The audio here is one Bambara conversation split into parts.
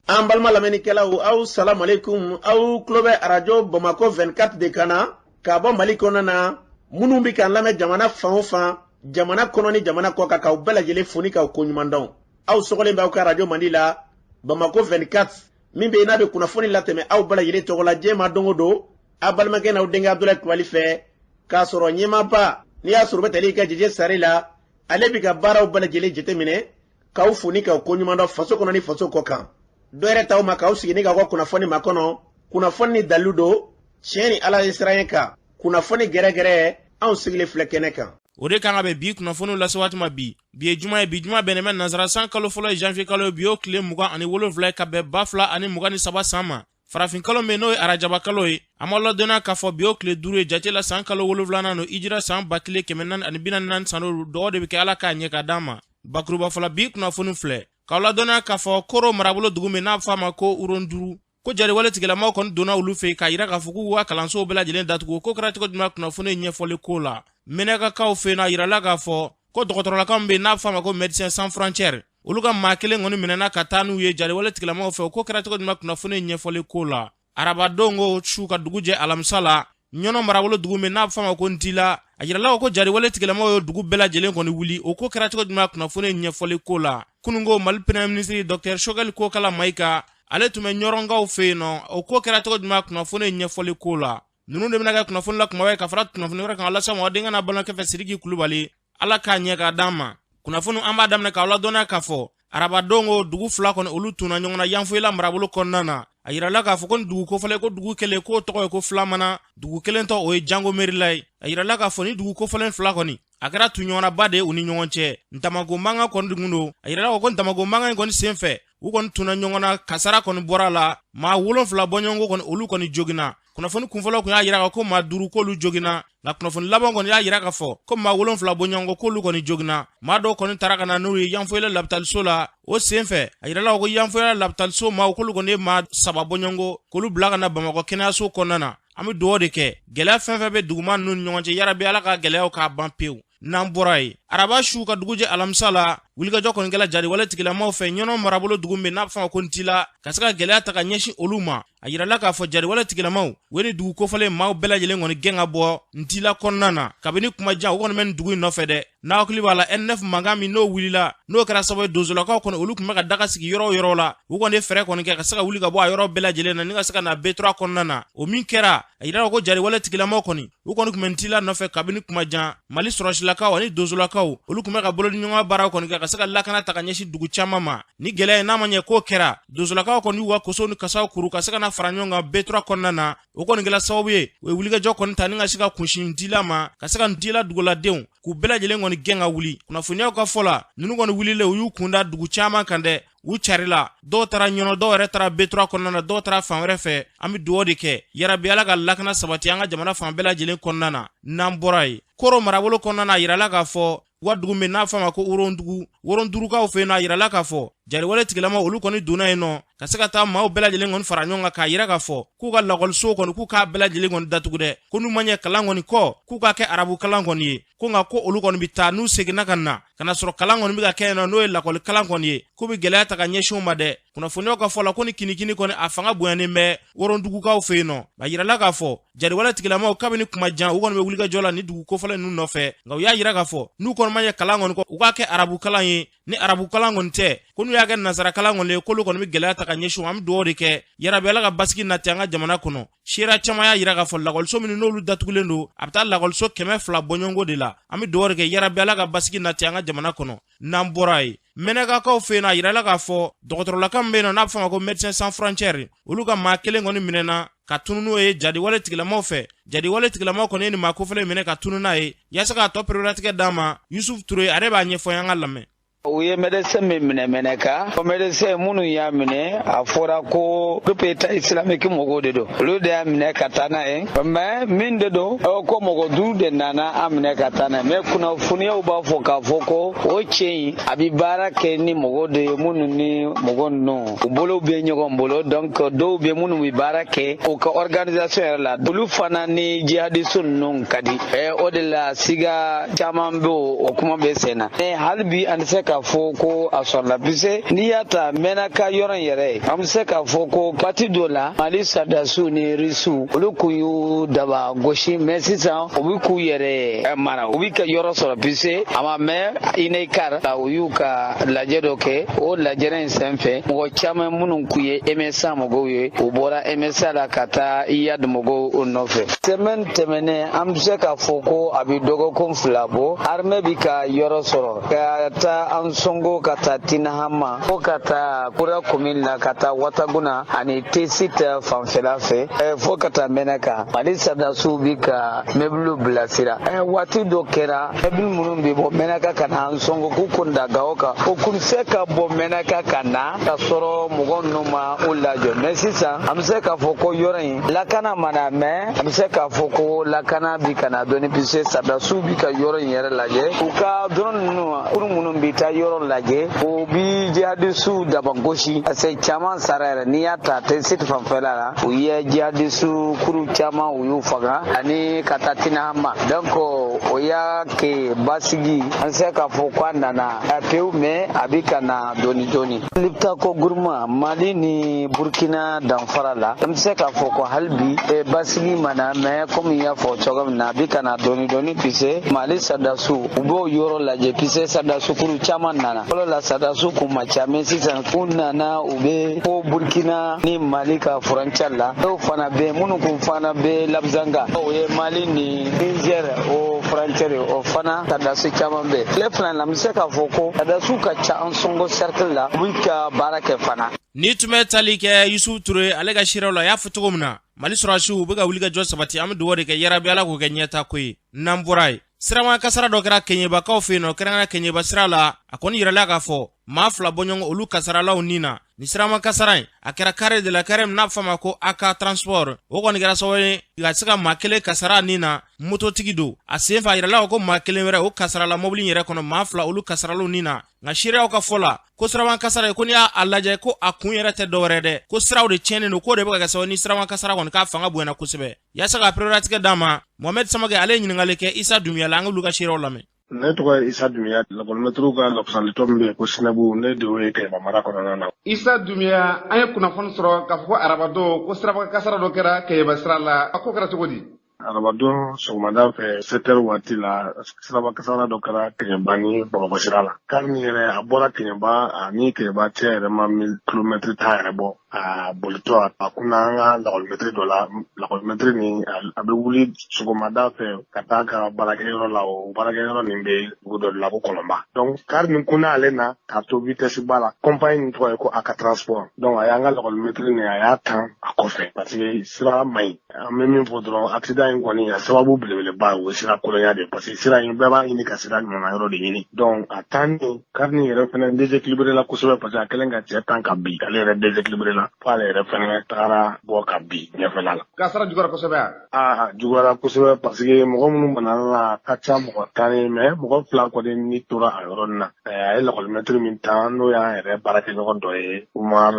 An balima lamɛnnikɛlaw, aw salamu aleykum. Aw tulo bɛ Arajo Bamakɔ 24 de kan na k'a bɔ Mali kɔnɔna na. Minnu bɛ k'an lamɛn jamana fan o fan, jamana kɔnɔ ni jamana kɔ kan, k'aw bɛɛ lajɛlen fo ni k'aw koɲuman dɔn. Aw sɔgɔlen bɛ aw ka arajo mandi la, Bamakɔ 24, min bɛ yen n'a bɛ kunnafoni latɛmɛ aw bɛɛ lajɛlen tɔgɔ la diɲɛ ma don o don, aw balimakɛ n'aw denkɛ Abudulayi Kulubali fɛ, k'a sɔrɔ ɲɛmaaba n'i y'a sɔrɔ u bɛ tali kɛ Jeje Sare la, ale bɛ ka baaraw bɛɛ lajɛlen jateminɛ, k'aw fo ni k'aw koɲuman dɔn faso kɔnɔ ni faso kɔ kan. Dɔ yɛrɛ t'aw ma k'aw sigi ni k'aw ka kunnafoni makɔnɔ. Kunnafoni ni dalilu don, tiɲɛ ni Ala ye siran kan. Kunnafoni gɛrɛgɛrɛ, anw sigilen filɛ kɛnɛ kan. O de kan ka bɛn bi kunnafoniw lase waati ma bi. Bi ye juma ye, bi juma bɛnnen bɛ nansara san kalo fɔlɔ ye, janvier kalo ye. Bi y'o tile 27 ye ka bɛn 2023 san ma. Farafin kalo min n'o ye arajaba kalo ye, an b'a ladɔnniya k'a fɔ bi y'o tile 5 ye jate la, san kalo wolonwulanan don, ijira san 1444 san don. Dɔgɔ de bɛ kɛ, Ala k'a ɲɛ ka d'an ma. Bakuruba fɔlɔ, bi kunnafoni filɛ k'aw ladɔnniya k'a fɔ Koro marabolo dugu min n'a bɛ fɔ a ma ko Uronduru, ko jariwale tigilamaw kɔni donna olu fɛ yen k'a yira k'a fɔ k'u ka kalansow bɛɛ lajɛlen datugu. Ko kɛra cogo jumɛn? Kunnafoni ɲɛfɔli ko la Mɛnɛkakaw fɛ yen, a yirala k'a fɔ ko dɔgɔtɔrɔlakaw bɛ yen n'a bɛ fɔ a ma ko Médecins Sans Frontières, olu ka maa kelen kɔni minɛna ka taa n'u ye jariwale tigilamaw fɛ. O ko kɛra cogo jumɛn? Kunnafoni ɲɛfɔli ko la arabadon ko su ka dugu jɛ alamisa la, Ɲɔnɔ marabolo dugu min n'a bɛ fɔ a ma ko Ntila, a yirala ko jariwale tigilamaw ye dugu bɛɛ lajɛlen kɔni wuli. O ko kɛra cogo jumɛn? Kunnafoni ɲɛfɔli ko la kununko, Mali Premier ministre Docteur Choguel Kokala Maïga, ale tun bɛ Ɲɔrɔnkaw fɛ yen nɔ. O ko kɛra cogo jumɛn? Kunnafoni ɲɛfɔli ko la ninnu de bɛna kɛ kunnafoni la kumaba ye ka fara kunnafoni wɛrɛ kan. Lase aw denkɛ n'a balimakɛ fɛ, Sidiki Kulubali. Ala k'a ɲɛ k'a d'an ma. Kunnafoni an b'a daminɛ k'aw ladɔnniya k'a fɔ arabadon ko dugu fila kɔni olu tunna ɲɔgɔn na Yanfoyila marabolo kɔnɔna na. A yirala k'a fɔ ko ni dugu kofɔlen, ko dugu kelen k'o tɔgɔ ye ko Filamana, dugu kelen tɔ o ye Jango Merila ye. A yirala k'a fɔ ni dugu kofɔlen fila kɔni a kɛra tunɲɔgɔnnaba de ye u ni ɲɔgɔn cɛ. Ntamako mankan kɔni dun don. A yirala ko ntamako mankan in kɔni senfɛ, u kɔni tunna ɲɔgɔn na, kasara kɔni bɔra a la, maa 7 bɔɲɔgɔnko kɔni olu kɔni joginna. Kunnafoni kunfɔlɔ kun y'a yira ko maa 5 k'olu joginna, nka kunnafoni laban kɔni y'a yira k'a fɔ ko maa 7 bɔɲɔgɔnko k'olu kɔni joginna. Maa dɔw kɔni taara ka na n'u ye Yanfoyila labitaliso la. O senfɛ, a yirala ko Yanfoyila labitaliso maaw k'olu kɔni ye maa 3 bɔɲɔgɔnko k'olu bila ka na Bamakɔ kɛnɛyaso kɔnɔna na. An bɛ dugawu de kɛ, gɛlɛya fɛn fɛn bɛ duguma ninnu ni ɲɔgɔn cɛ, yarabi Ala ka gɛlɛyaw k'a ban pewu. N'an bɔra yen, araba su ka dugu jɛ alamisa la, wulikajɔ kɔni kɛla jariwale tigilamaw fɛ Ɲɔnɔ marabolo dugu min n'a bɛ fɔ a ma ko Ntila, ka se ka gɛlɛya ta ka ɲɛsin olu ma. A yirala k'a fɔ jariwale tigilamaw u ye nin dugu kofɔlen maaw bɛɛ lajɛlen kɔni gɛn ka bɔ Ntila kɔnɔna na. Kabini kuma jan u kɔni bɛ nin dugu in nɔfɛ dɛ. N'a hakili b'a la, N9 mankan min n'o wulila, n'o kɛra sababu ye donsolakaw kɔni olu tun bɛ ka daga sigi yɔrɔ o yɔrɔ la, u kɔni ye fɛɛrɛ kɔni kɛ ka se ka wuli ka bɔ a yɔrɔ bɛɛ lajɛlen na ni ka se ka na B3 kɔnɔna na. O min kɛra, a yirala ko jariwale tigilamaw kɔni u kɔni tun bɛ Ntila nɔfɛ kabini kuma jan. Mali sɔrɔsilakaw ani donsolakaw olu tun bɛ ka bolodiɲɔgɔnya baaraw kɔni kɛ ka se ka lakana ta ka ɲɛsin dugu caman ma. Ni gɛlɛya ye n'a ma ɲɛ k'o kɛra, donsolakaw kɔni y'u ka kosow ni kasaw kuru ka se ka na fara ɲɔgɔn kan B3 kɔnɔna na. O kɔni kɛra sababu ye u ye wulikajɔ kɔni ta ni ka se ka kunsin Ntila ma, ka se ka Ntila duguladenw k'u bɛɛ lajɛlen kɔni gɛn ka wuli. Kunnafoniyaw ka fɔ la, ninnu kɔni wulilen, u y'u kunda dugu caman kan dɛ. U carila, dɔw taara Ɲɔnɔ, dɔw yɛrɛ taara B3 kɔnɔna na, dɔw taara fan wɛrɛ fɛ. An bɛ dugawu de kɛ, yarabi Ala ka lakana sabati an ka jamana fan bɛɛ lajɛlen kɔnɔna na. N'an bɔra yen, Koro marabolo kɔnɔna na, a yirala k'a fɔ u ka dugu min n'a fɔ a ma ko Worondugu, Worondurukaw fɛ yen nɔ, a yirala k'a fɔ jariwale tigilamaw olu kɔni donna yen nɔ ka se ka taa maaw bɛɛ lajɛlen kɔni fara ɲɔgɔn kan k'a yira k'a fɔ k'u ka lakɔliso kɔni k'u k'a bɛɛ lajɛlen kɔni datugu dɛ, ko n'u ma ɲɛ kalan kɔni kɔ, k'u k'a kɛ arabu kalan kɔni ye, ko nka ko olu kɔni bɛ taa n'u seginna ka na ka na sɔrɔ kalan kɔni bɛ ka kɛ yen nɔ, n'o ye lakɔli kalan kɔni ye, k'u bɛ gɛlɛya ta ka ɲɛsin u ma dɛ. Kunnafoniyaw ka fɔ la ko ni kinikini kɔni a fanga bonyanen bɛ Worondugukaw fɛ yen nɔ. A yirala k'a fɔ jariwale tigilamaw kabini kuma jan u kɔni bɛ wulikajɔ la ni dugu kofɔlen ninnu nɔfɛ, nka u y'a yira k'a fɔ n'u kɔni ma ɲɛ kalan kɔni kɔ, u k'a kɛ arabu kalan ye. Ni arabu kalan kɔni tɛ, ko n'u y'a kɛ nansara kalan kɔni ye, k'olu kɔni bɛ gɛlɛya ta ka ɲɛsin u ma. An bɛ dugawu de kɛ, yarabi Ala ka basigi nati an ka jamana kɔnɔ. Seereya caman y'a yira k'a fɔ lakɔliso minnu n'olu datugulen don, a bɛ taa lakɔliso 200 bɔɲɔgɔnko de la. An bɛ dugawu de kɛ, yarabi Ala ka basigi nati an ka jamana kɔnɔ. N'an bɔra yen, Mɛnɛkakaw fɛ yen, a yirala k'a fɔ dɔgɔtɔrɔlaka min bɛ yen nɔ n'a bɛ fɔ a ma ko Médecins Sans Frontières, olu ka maa kelen kɔni minɛna ka tunu n'o ye jadiwale tigilamaw fɛ. Jadiwale tigilamaw kɔni ye nin maa kofɔlen minɛ ka tunu n'a ye yaasa k'a tɔ pereperelatigɛ d'a ma. Yusuf Ture, ale b'a ɲɛfɔ an ka lamɛn. U ye médecin min minɛ Mɛnɛka, o médecin minnu y'a minɛ, a fɔra ko groupe État islamique mɔgɔw de don, olu de y'a minɛ ka taa n'a ye. Mais min de don ko mɔgɔ 5 de nana a minɛ ka taa n'a ye, mais kunnafoniyaw b'a fɔ k'a fɔ ko o cɛ in a bɛ baara kɛ ni mɔgɔw de ye minnu ni mɔgɔ ninnu u bolo bɛ ɲɔgɔn bolo. Donc dɔw bɛ minnu bɛ baara kɛ u ka organisation yɛrɛ la, olu fana ni jihadiste ninnu ka di. O de la siga caman bɛ o kuma bɛ sen na, mais hali bi an tɛ se ka k'a fɔ ko a sɔrɔla, puisque n'i y'a ta Mɛnaka yɔrɔ in yɛrɛ ye, an bɛ se k'a fɔ ko waati dɔ la Mali sɔrɔdasiw ni Rusiw olu kun y'u daba gosi, mais sisan u bɛ k'u yɛrɛ mara, u bɛ ka yɔrɔ sɔrɔ, puisque a ma mɛn UNECAR u y'u ka lajɛ dɔ kɛ. O lajɛrɛ in senfɛ, mɔgɔ caman minnu kun ye MSA mɔgɔw ye, u bɔra MSA la ka taa Iyad mɔgɔw nɔfɛ. Semaine tɛmɛnen, an bɛ se k'a fɔ ko a bɛ dɔgɔkun 2 bɔ, armée bɛ ka yɔrɔ sɔrɔ ka taa Ansongo, ka taa Tinahama, fo ka taa Kura commune la, ka taa Wataguna ani Tesit fanfɛla fɛ, fo ka taa Mɛnaka. Mali sɔrɔdasiw bɛ ka mɛbiliw bilasira. Waati dɔ kɛra, mɛbili minnu bɛ bɔ Mɛnaka ka na Ansongo k'u kun da Gawo kan, o kun se ka bɔ Mɛnaka ka na ka sɔrɔ mɔgɔ ninnu ma o lajɔ. Mais sisan an bɛ se k'a fɔ ko yɔrɔ in lakana mana, mais an bɛ se k'a fɔ ko lakana bi ka na dɔɔni, puisque sɔrɔdasiw bi ka yɔrɔ in yɛrɛ lajɛ. U ka drone ninnu, kuru minnu bɛ taa yɔrɔ lajɛ, o bi jihadisiw daba gosi, parce que caman sara yɛrɛ. N'i y'a ta Tesit fanfɛla la, u ye jihadisiw kuru caman u y'u faga ani ka taa Tinahama. Donc o y'a kɛ basigi, an se k'a fɔ k'a nana pewu, mais a bɛ ka na dɔɔni dɔɔni. Liptako Gourma, Mali ni Burkina danfara la, an bɛ se k'a fɔ ko hali bi basigi ma na, mais komi n y'a fɔ cogo min na, a bɛ ka na dɔɔni dɔɔni, puisque Mali sɔrɔdasiw u b'o yɔrɔ lajɛ, puisque sɔrɔdasiw kuru caman nana. Fɔlɔ la sɔrɔdasiw kun ma ca, mais sisan u nana, u bɛ fo Burkina ni Mali ka frontière la. Dɔw fana bɛ minnu kun fana bɛ Labzanga, o ye Mali ni Niger o frontière, o fana sɔrɔdasi caman bɛ. Tile fila in na, an bɛ se k'a fɔ ko sɔrɔdasiw ka ca Ansongo cercle la, u bɛ ka baara kɛ fana. Ni tun bɛ tali kɛ Yusufu Ture ale ka seerew la, a y'a fɔ cogo min na, Mali sɔrɔdasiw u bɛ ka wuli ka jɔ sabati. An bɛ dugawu de kɛ yarabi, Ala k'o kɛ ɲɛta ko ye. N'an bɔra yen, sirama kasara dɔ kɛra Keɲebakaw fɛ yen nɔ, kɛrɛnkɛrɛn Keɲeba sira la. A kɔni yirala k'a fɔ maa 2 bɔɲɔgɔn olu kasaralaw nin na. Ni sirama kasara in, a kɛra kare de la, kare min n'a bɛ fɔ a ma ko AK Transport. O kɔni kɛra sababu ye ka se ka maa 1 kasara nin na, mototigi don. A sen fɛ, a yirala ko maa 1 wɛrɛ o kasarala mobili in yɛrɛ kɔnɔ. Maa 2 olu kasaralaw nin na. Nka seereyaw ka fɔ la ko sirama kasara ye, ko n'i y'a lajɛ ko a kun yɛrɛ tɛ dɔwɛrɛ dɛ, ko siraw de tiɲɛnen don, k'o de bɛ ka kɛ sababu ni sirama kasara kɔni k'a fanga bonyana kosɛbɛ. Yaasa ka pereperelatigɛ d'a ma, Mohamed Samake ale ye ɲininkali kɛ Isa Dunbiya la. An k'olu ka seerew lamɛn. Ne tɔgɔ ye Isa Dunbiya, lakɔlimɛtiriw ka lafasalitɔ min bɛ yen ko SYNEB, ne de y'o ye Kɛɲɛba mara kɔnɔna na. Isa Dunbiya, an ye kunnafoni sɔrɔ k'a fɔ ko arabadon ko siraba kasara dɔ kɛra Kɛɲɛba sira la. A ko kɛra cogo di? Arabadon sɔgɔmada fɛ, 7 heures waati la, siraba kasara dɔ kɛra Kɛɲɛba ni Bamakɔ sira la. Kari min yɛrɛ a bɔra Kɛɲɛba, ani Kɛɲɛba cɛ yɛrɛ ma kilomɛtiri 10 yɛrɛ bɔ. A bolitɔ, a kunna an ka lakɔlimɛtiri dɔ la. Lakɔlimɛtiri nin, a bɛ wuli sɔgɔmada fɛ ka taa ka baarakɛyɔrɔ la. O baarakɛyɔrɔ nin bɛ dugu dɔ de la ko Kɔlɔnba. Donc kari nin kunna ale na k'a to vitesse ba la. Compagnie nin tɔgɔ ye ko Aka Transport. Donc a y'an ka lakɔlimɛtiri nin, a y'a tan a kɔfɛ, parce que sira man ɲi. An bɛ min fɔ dɔrɔn, accident in kɔni, a sababu belebeleba, o ye sira kolonya de, parce que sira in, bɛɛ b'a ɲini ka sira ɲuman yɔrɔ de ɲini. Donc a tan ni kari nin yɛrɛ fɛnɛ déséquilibré la kosɛbɛ, parce que a kɛlen ka cɛ tan ka bin, ale yɛrɛ déséquilibré la fo ale yɛrɛ fɛnɛ tagara bɔ ka bin ɲɛfɛla la. Kasara juguyara kosɛbɛ. Aa, juguyara kosɛbɛ, parce que mɔgɔ minnu banana la ka ca mɔgɔ 10 ye, mais mɔgɔ 2 kɔni ni tora a yɔrɔnin na. A ye lakɔlimɛtiri min tan, n'o y'an yɛrɛ baarakɛɲɔgɔn dɔ ye, Umar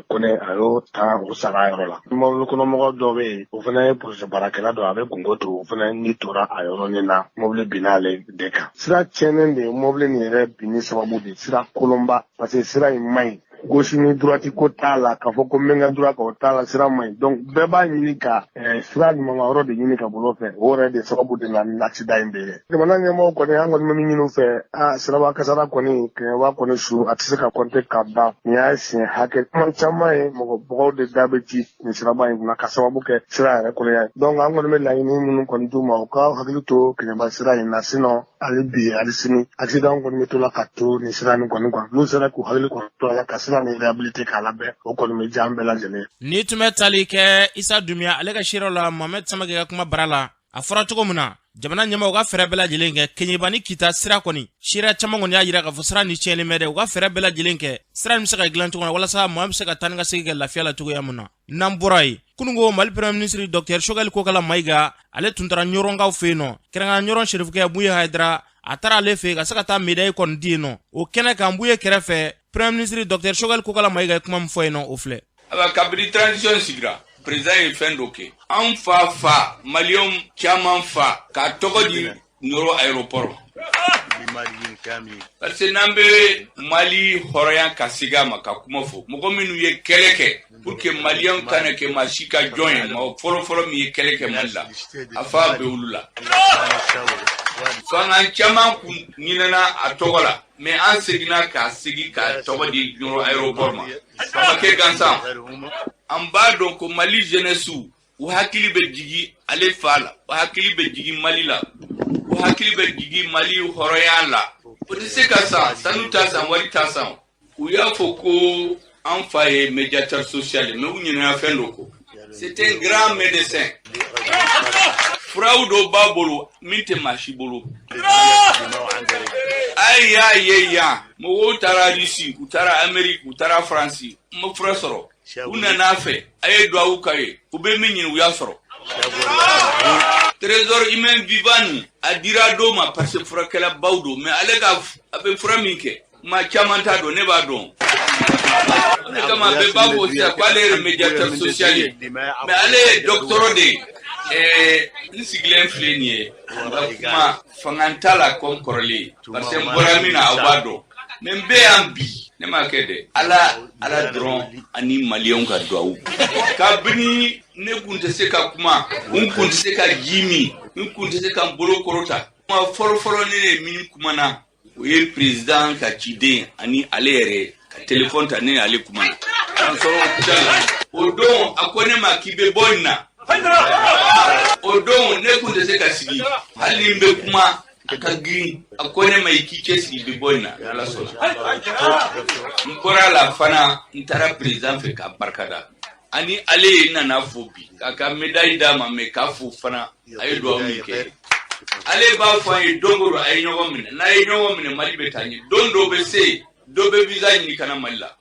Kone, a y'o tan, o sara a yɔrɔ la. Mobili kɔnɔmɔgɔ dɔ bɛ yen, o fana ye polisi baarakɛla dɔ, a bɛ Gungo to, o fana ni tora a yɔrɔnin na, mobili binna ale de kan. Sira tiɲɛnen de ye mobili nin yɛrɛ binni sababu de, sira kolonba, parce que sira in man ɲi. Gauche ni droite ko t'a la, k'a fɔ ko n bɛ n ka droit kan, o t'a la, sira man ɲi. Donc bɛɛ b'a ɲini ka sira ɲuman yɔrɔ de ɲini ka bolo fɛ. O yɛrɛ de sababu de la ni accident in bɛ ye. Jamana ɲɛmɔgɔw kɔni, an kɔni bɛ min ɲini u fɛ, a siraba kasara kɔni, Kɛɲɛba kɔni su, a tɛ se ka compter ka ban. Nin y'a siɲɛ hakɛ kuma caman ye, mɔgɔ mɔgɔw de da bɛ ci nin siraba in kunna ka sababu kɛ sira yɛrɛ kolonya ye. Donc an kɔni bɛ laɲini minnu kɔni d'u ma, u ka hakili to Kɛɲɛba sira in na, sinon hali bi hali sini, accident kɔni bɛ to la ka to nin sira nin kɔni kan. N'u sera k'u hakili kɔni to a la ka sira nin réhabiliter k'a labɛn, o kɔni bɛ diya an bɛɛ lajɛlen ye. Ni tun bɛ tali kɛ Isa Dunbiya ale ka seerew la, Mohamed Samake ka kuma bara la, a fɔra cogo min na, jamana ɲɛmaaw ka fɛɛrɛ bɛɛ lajɛlen kɛ Keɲeba ni Kita sira kɔni. Seereya caman kɔni y'a jira k'a fɔ sira ni tiɲɛnen bɛ dɛ. U ka fɛɛrɛ bɛɛ lajɛlen kɛ sira nin bɛ se ka dilan cogo min na, walasa maa bɛ se ka taa ni ka segin kɛ lafiya la cogoya min na. N'an bɔra yen, kununko Mali premier ministre Docteur Choguel Kokala Mayiga, ale tun taara Ɲɔrɔnkaw fɛ yen nɔ, kɛrɛnkɛrɛn Ɲɔrɔn serifukɛ Buye Hayidara. A taara ale fɛ yen ka se ka taa médaille kɔni di yen nɔ. O kɛnɛ kan, Buye kɛrɛfɛ, premier ministre Docteur Choguel Kokala Mayiga ye kuma min fɔ yen nɔ, o filɛ. Aba, kabini transition sigira, président ye fɛn dɔ kɛ, an fa fa maliyɛnw caman fa k'a tɔgɔ di Ɲɔrɔ aéroport ma. Parce que n'an bɛ Mali hɔrɔnya ka segin a ma ka kuma fɔ, mɔgɔ minnu ye kɛlɛ kɛ pour que Maliyɛnw kana kɛ maa si ka jɔn ye, mɔgɔ fɔlɔ-fɔlɔ min ye kɛlɛ kɛ Mali la, a fa bɛ olu la. Fanga caman kun ɲinɛna a tɔgɔ la, mais an seginna k'a segin k'a tɔgɔ di Ɲɔrɔ aéroport ma. A ma kɛ gansan. An b'a dɔn ko Mali jeunesse, u hakili bɛ jigi ale fa la, u hakili bɛ jigi Mali la, u hakili bɛ jigi Mali hɔrɔnya la. O tɛ se ka san, sanu t'a san, wari t'a san. U y'a fɔ ko an fa ye médiateur social ye, mais u ɲinɛna fɛn dɔ kɔ. C'est un grand médecin. Furaw dɔ b'a bolo min tɛ maa si bolo. A y'a ye yan, mɔgɔw taara Russie, u taara Amérique, u taara Faransi, u ma fura sɔrɔ. U nana fɛ, a ye duwawu k'a ye, u bɛ min ɲini, u y'a sɔrɔ. Trésor humain vivant nin, a dira dɔw ma parce que furakɛlabaw don, mais ale ka a bɛ fura min kɛ, maa caman t'a dɔn, ne b'a dɔn. O de kama bɛɛ b'a fɔ sisan k'ale ye médiateur social ye, mais ale ye docteur de ye. N sigilen filɛ nin ye, n ka kuma fanga t'a la comme kɔrɔlen, parce que n bɔra min na, aw b'a dɔn. Mais n bɛ yan bi, ne m'a kɛ dɛ, Ala Ala dɔrɔn ani Maliyɛnw ka duwawu. Kabini ne kun tɛ se ka kuma, n kun tɛ se ka ji min, n kun tɛ se ka n bolo kɔrɔta, kuma fɔlɔ-fɔlɔ ne ye min kumana, o ye président ka ciden ani ale yɛrɛ ka téléphone ta, ne ni ale kumana k'an sɔrɔ hôpital la. O don, a ko ne ma k'i bɛ bɔ nin na. O don, ne kun tɛ se ka sigi, hali ni n bɛ kuma, a ka girin. A ko ne ma i k'i cɛsiri, i bɛ bɔ nin na, Ala sɔnna. N bɔra la fana, n taara président fɛ k'a barikada ani ale ye. N nana fo bi k'a ka médaille d'a ma, mais k'a fo fana, a ye duwawu min kɛ. Ale b'a fɔ an ye don o don, a ye ɲɔgɔn minɛ, n'a ye ɲɔgɔn minɛ, Mali bɛ taa ɲɛ. Don dɔw bɛ se, dɔ bɛ visa ɲini ka na Mali la.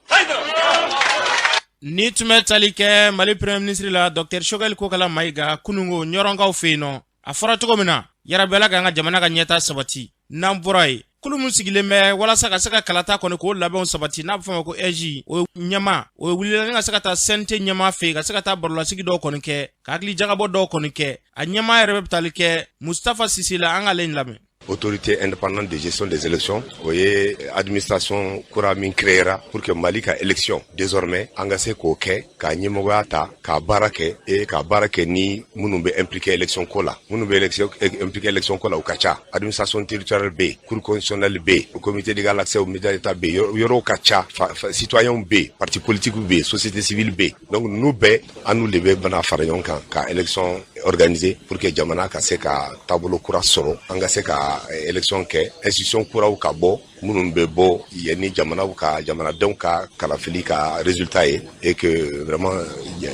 Ni tun bɛ tali kɛ Mali Premier ministre la, Dr Choguel Kokala Mayiga, kunungo Ɲɔrɔnkaw fɛ yen nɔ, a fɔra cogo min na, yarabi Ala k'an ka jamana ka ɲɛta sabati. N'an bɔra yen, kulu min sigilen bɛ walasa ka se ka kalata kɔni k'o labɛnw sabati, n'a bɛ fɔ ma ko AIGE, o ɲɛma o ye wulila ni ka se ka taa CNT ɲɛma fɛ yen, ka se ka taa barolasigi dɔw kɔni kɛ, ka hakili jagabɔ dɔw kɔni kɛ. A ɲɛma yɛrɛ bɛ tali kɛ Mustafa Sise la, an k'ale lamɛn. Autorité indépendante de gestion des élections, o ye administration kura min créera pour que Mali ka élection désormais an ka se k'o kɛ, k'a ɲɛmɔgɔya ta, k'a baara kɛ et k'a baara kɛ ni minnu bɛ impliqué élection ko la. Minnu bɛ élection impliqué élection ko la, u ka ca: administration territoriale bɛ yen, cour constitutionnelle bɛ yen, comité d'égal accès aux médias d'État bɛ yen, yɔrɔw ka ca, citoyens bɛ yen, parti politique bɛ yen, société civile bɛ yen. Donc ninnu bɛɛ, an n'u de bɛ bɛna fara ɲɔgɔn kan ka élection organiser pour que jamana ka se ka taabolo kura sɔrɔ, an ka se ka élection kɛ, institution kuraw ka bɔ, minnu bɛ bɔ yanni jamanaw ka jamanadenw ka kalafili ka résultat ye, et que vraiment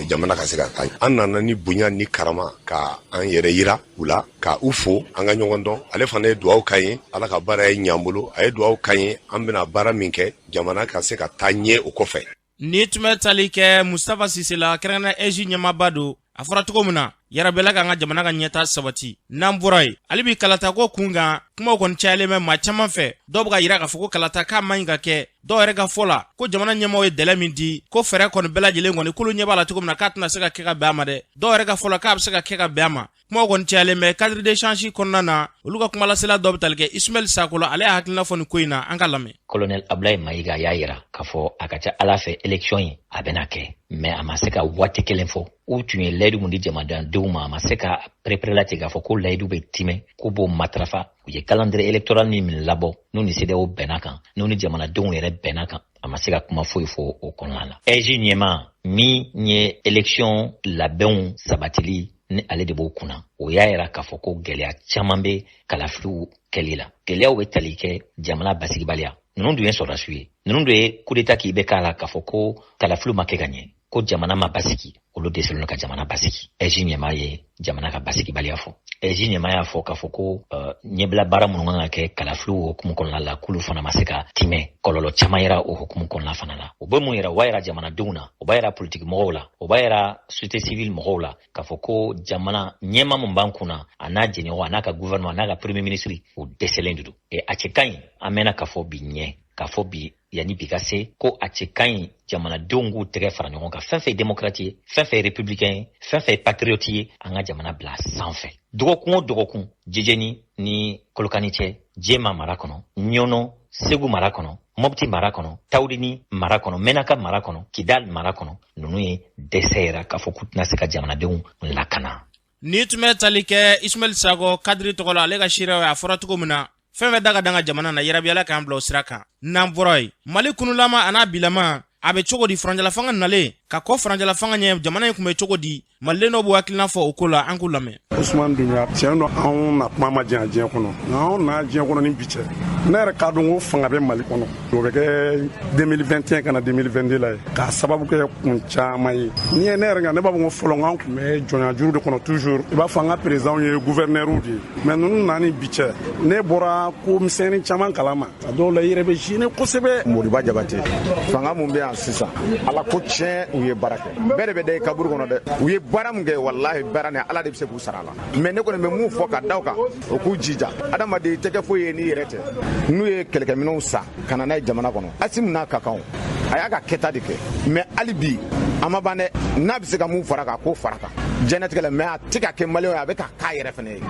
jamana ka se ka taa. An nana ni bonya ni karama ka an yɛrɛ yira u la, ka u fo, an ka ɲɔgɔn dɔn. Ale fana ye duwawu k'an ye, Ala ka baara ye ɲ'an bolo. A ye duwawu k'an ye, an bɛna baara min kɛ, jamana ka se ka taa ɲɛ o kɔfɛ. Ni tun bɛ tali kɛ Mustafa Sise la, kɛrɛnkɛrɛn AIGE ɲɛmaaba don. A fɔra cogo min na, yarabɛla k'an ka jamana ka ɲɛta sabati. N'an bɔra yen, hali bi kalatako kun kan, kumaw kɔni cayalen bɛ maa caman fɛ. Dɔw bɛ ka yira k'a fɔ ko kalata k'a man ɲi ka kɛ. Dɔw yɛrɛ ka fɔ la ko jamana ɲɛmaaw ye dɛlɛ min di, ko fɛɛrɛ kɔni bɛɛ lajɛlen kɔni, k'olu ɲɛ b'a la cogo min na, k'a tɛna se ka kɛ ka bɛn a ma dɛ. Dɔw yɛrɛ ka fɔ la k'a bɛ se ka kɛ ka bɛn a ma. Kumaw kɔni cayalen bɛ cadre d'échange kɔnɔna na. Olu ka kumalasela dɔ bɛ tali kɛ Ismaël Sako la, ale y'a hakilina fɔ nin ko in na, an ka lamɛn. Colonel Ablaye Mayiga y'a yira k'a fɔ a ka ca Ala fɛ, élection in a bɛna kɛ, mais a ma se ka waati kelen fɔ. U tun ye layidu mun di jamanadenw ma, a ma se ka perepere k'a fɔ ko layidu bɛ timɛ, k'u b'o matarafa. U ye calendrier électoral min labɔ, n'u ni CEDEAO bɛnna kan, n'u ni jamanadenw yɛrɛ bɛnna kan, a ma se ka kuma foyi fɔ o kɔnɔna la. AIGE ɲɛma min ye élection labɛnw sabatili ni ale de b'o kunna, o y'a yira k'a fɔ ko gɛlɛya caman bɛ kalafiliw kɛli la. Gɛlɛyaw bɛ tali kɛ jamana basigibaliya. Ninnu dun ye sɔrɔdasiw ye, ninnu dun ye coup d'état k'i bɛ k'a la k'a fɔ ko kalafiliw ma kɛ ka ɲɛ, ko jamana ma basigi. Olu dɛsɛlen ka jamana basigi. AIGE ɲɛma ye jamana ka basigibaliya fɔ. AIGE ɲɛma y'a fɔ k'a fɔ ko ɲɛbila baara minnu kan ka kɛ kalafiliw hukumu kɔnɔna la, k'olu fana ma se ka timɛ. Kɔlɔlɔ caman yera o hukumu kɔnɔna fana la. O bɛ mun yira? O b'a yira jamanadenw na, o b'a yira politiki mɔgɔw la, o b'a yira société civile mɔgɔw la k'a fɔ ko jamana ɲɛma mun b'an kunna, a n'a jɛɲɔgɔn, a n'a ka gouvernement, a n'a ka premier ministre, o dɛsɛlen de don. A cɛ ka ɲi, an mɛnna k'a fɔ bi ɲɛ. K'a fɔ bi, yanni bi ka se, ko a cɛ ka ɲi jamanadenw k'u tɛgɛ fara ɲɔgɔn kan, fɛn fɛn ye démocrate ye, fɛn fɛn ye républicain ye, fɛn fɛn ye patriote ye, an ka jamana bila sanfɛ. Dɔgɔkun o dɔgɔkun, Jejeni ni Kolokani cɛ, Jema mara kɔnɔ, Ɲɔnɔ Segu mara kɔnɔ, Mɔpti mara kɔnɔ, Tawudeni mara kɔnɔ, Menaka mara kɔnɔ, Kidal mara kɔnɔ, ninnu ye dɛsɛ yɛrɛ k'a fɔ k'u tɛna se ka jamanadenw lakana. Ni tun bɛ tali kɛ Ismaɛl Sagɔ kadiri tɔgɔ la, ale ka seereyaw ye. A fɔra cogo min na, fɛn fɛn da ka dan ka jamana na, yarabi Ala k'an bila o sira kan. N'an bɔra yen, Mali kunulama a n'a bilama, a bɛ cogo di? Furancɛla fanga nalen ka kɔ, furancɛla fanga ɲɛ, jamana in tun bɛ cogo di? Maliden dɔw b'u hakilina fɔ o ko la, an k'u lamɛn. Usman Dunbiya, tiɲɛ don, anw na kuma ma diɲɛ diɲɛ kɔnɔ, nka anw na diɲɛ kɔnɔ ni bi cɛ, ne yɛrɛ k'a dɔn ko fanga bɛ Mali kɔnɔ, o bɛ kɛ 2021 ka na 2022 la ye, k'a sababu kɛ kun caman ye. N'i ye ne yɛrɛ nka, ne b'a fɔ ko fɔlɔ an tun bɛ jɔnya juru de kɔnɔ toujours, i b'a fɔ an ka président ye gouverneur de ye. Mais ninnu na ni bi cɛ, ne bɔra ko misɛnnin caman kalama, a dɔw la i yɛrɛ bɛ gêner kosɛbɛ. Moriba Jabate, fanga mun bɛ yan sisan, Ala ko tiɲɛ, u ye baara kɛ. Bɛɛ de bɛ da i kaburu kɔnɔ dɛ. U ye baara mun kɛ, walahi, baara ni Ala de bɛ se k'u sara la. Mais ne kɔni bɛ mun fɔ ka da o kan, o k'u jija. Adamaden tɛ kɛ foyi ye n'i yɛrɛ tɛ. N'u ye kɛlɛkɛminɛnw san ka na n'a ye jamana kɔnɔ, Asimi n'a ka kan, a y'a ka kɛta de kɛ. Mais hali bi a ma ban dɛ. N'a bɛ se ka mun fara kan, k'o fara kan diɲɛnatigɛ la. Mais a tɛ ka kɛ maliyɛnw ye, a bɛ ka k'a yɛrɛ fɛnɛ ye,